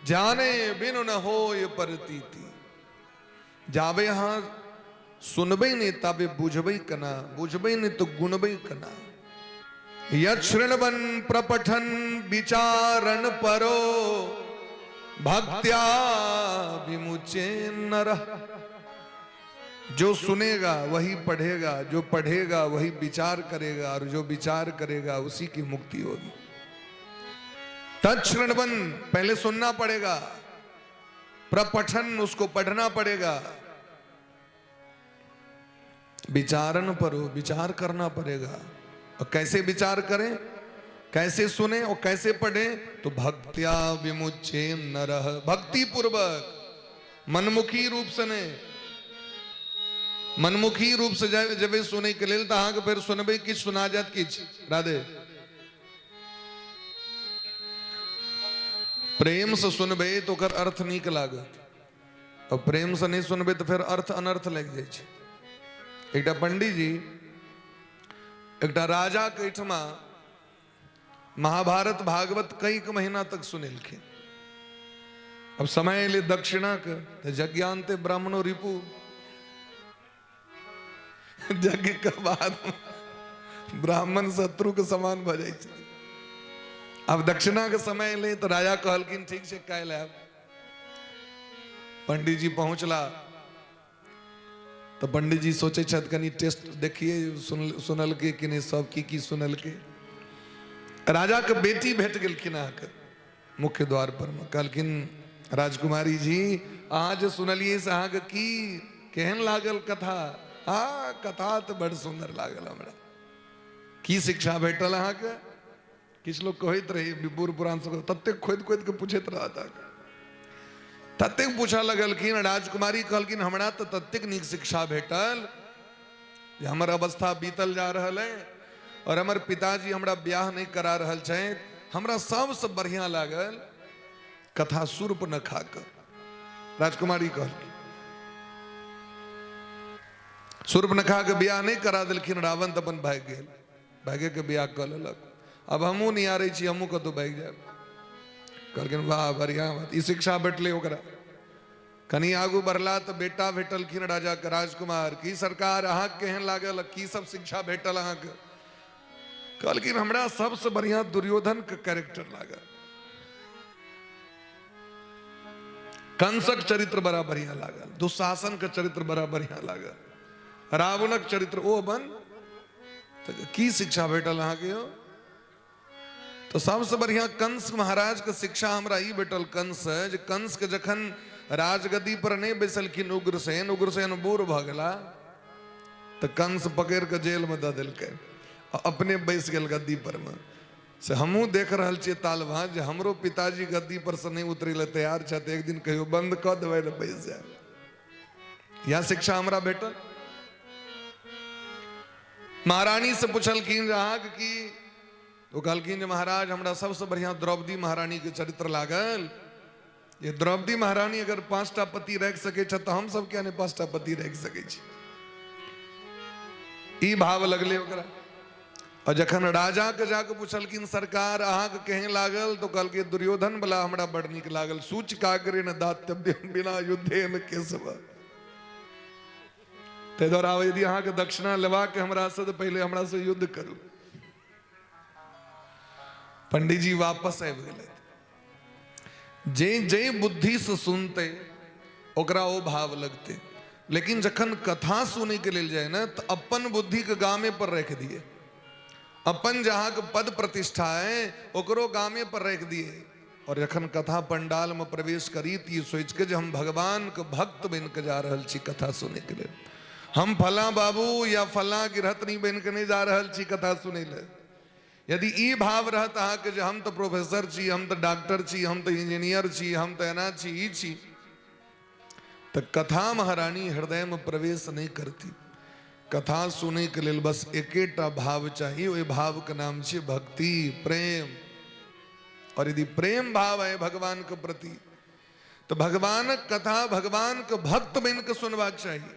जाने बिनु न होय परतीति। जाबे अहाँ सुनबै नहि ताबे बुझबै केना, बुझबै नहि तऽ गुणबै केना। यच्छृण्वन प्रपठन विचारण परो भक्त्या विमुचे नरः। जो सुनेगा वही पढ़ेगा, जो पढ़ेगा वही विचार करेगा, और जो विचार करेगा उसी की मुक्ति होगी। तत्श्रृण्वन पहले सुनना पड़ेगा, प्रपठन उसको पढ़ना पड़ेगा, विचारण पर विचार करना पड़ेगा। और कैसे विचार करें, कैसे सुने और कैसे पढ़ें, तो भक्त्या विमुचे नरह, भक्ति पूर्वक, मनमुखी रूप से नहीं। मनमुखी रूप से जब सुने के लेल तो अहाँके फेर सुनबै किछु, सुना जायत किछु। राधे, प्रेम से सुनबै तो ओकर अर्थ नीक लागत, और प्रेम से नहीं सुनबै तो फेर अर्थ अनर्थ लागि जाइ छै। एकटा पंडीजी एकटा राजा के एहिठमा महाभारत भागवत कई महीना तक सुनेलखिन। अब समय एलै दक्षिणा के, तऽ यज्ञान्ते ब्राह्मणो रिपु, यज्ञ के बाद ब्राह्मण शत्रु के समान भऽ जाइ छै। आब दक्षिणा के समय एलै तऽ राजा कहलखिन ठीक छै काल्हि आयब। पंडीजी पहुँचला तऽ पंडीजी सोचै छथि कनि टेस्ट देखिए सुनलकै कि नहि, सब की की सुनलकै। राजा के बेटी भेट गेलखिन अहाँके मुख्य द्वार पर मे। कहलखिन राजकुमारी जी, अहाँ जे सुनलियै से अहाँके की केहन लागल कथा? हाँ, कथा तऽ बड़ सुन्दर लागल हमरा। की शिक्षा भेटल अहाँके? किछु लोग कहैत रही बूढ़ पुरान सब ततेक खोदि खोदि के पूछैत रहत अहाँके, ततेक पूछऽ लगलखिन। राजकुमारी कहलखिन हमरा तऽ ततेक नीक शिक्षा भेटल जे हमर अवस्था बीतल जा रहल है और हमर पिताजी हमरा ब्याह नहि करा रहल छथि, हमरा सबसँ बढ़िआँ लागल कथा शूर्पणखा कऽ। राजकुमारी कहलखिन शूर्पणखा के ब्याह नहि करा देलखिन रावण तऽ अपन भागि गेल, भागे के ब्याह कऽ लेलक। आब हमहूँ निहारै छी, हमहूँ कतहु भागि जायब। कहलखिन वाह बढ़िआँ बात, ई शिक्षा भेटलै ओकरा। कनि आगू बढ़ला तऽ बेटा भेटलखिन राजाके, राजकुमार। की सरकार अहाँके केहन लागल, की सब शिक्षा भेटल अहाँके? कहलखिन हमरा सबसँ बढ़िआँ दुर्योधनके कैरेक्टर लागल, कंसक चरित्र बड़ा बढ़िआँ लागल, दुशासनके चरित्र बड़ा बढ़िआँ लागल, रावणक चरित्र ओ बन। तऽ की शिक्षा भेटल अहाँके यौ? तऽ सबसँ बढ़िआँ कंस महाराजके शिक्षा हमरा ई भेटल कंस जे कंसके जखन राजगद्दी पर नहि बैसलखिन उग्रसेन, उग्रसेन बूढ़ भऽ गेला तऽ कंस पकड़ि कऽ जेलमे दऽ देलकै, अपने बैस गेल गद्दी परमे। से हमहूँ देख रहल छियै ताल भाँज जे हमरो पिताजी गद्दी पर से नहि उतरै लए तैयार छथि, एक दिन कहियो बंद कऽ देबै तऽ बैस जायब। इएह शिक्षा हमरा भेटल। महारानी से पुछलखिन जे अहाँके की? ओ कहलखिन जे महाराज हमरा सबसँ बढ़िआँ द्रौपदी महारानीके चरित्र लागल। जे द्रौपदी महारानी अगर 5टा पति राखि सकै छथि तऽ हमसब किया नहि 5टा पति राखि सकै छी? ई भाव लगलै ओकरा। और जखन राजा के जाके पुछलखिन सरकार अहाँके केहन लागल, तो कहलकै दुर्योधन वाला हमरा बड़ नीक लागल, सूचकाग्रे न दातव्य बिना युद्धे न केशव। ताहि दुआरे आब यदि अहाँके दक्षिणा लेबाक हमरासँ तऽ पहिले हमरासँ युद्ध करू। पंडीजी वापस आबि गेलथि। जे जे बुद्धिसँ सुनतै ओकरा ओ भाव लगतै, लेकिन जखन कथा सुनैके लेल जाय ने तऽ अपन बुद्धिके गामे पर राखि दिए, अपन जे अहाँके पद प्रतिष्ठा है ओकरो गामे पर राखि दिए, और जखन कथा पंडाल में प्रवेश करी तऽ ई सोचि के जे हम भगवान के भक्त बनि के जा रहल छी कथा सुनैके लेल, हम फलां बाबू या फलां गृहस्थनी बनि के नहि जा रहल छी कथा सुनै लए। यदि ई भाव रहत अहाँके जे हम तऽ प्रोफेसर छी, हम तऽ डॉक्टर छी, हम तऽ इंजीनियर छी, हम तऽ एना छी, ई छी, तऽ कथा महारानी हृदय में प्रवेश नहीं करती। कथा सुनै के लेल बस एकेटा भाव चाही, ओहि भाव के नाम छै भक्ति, प्रेम। और यदि प्रेम भाव है भगवान के प्रति तो भगवानक कथा भगवान के भक्त बन के सुनबाक चाही।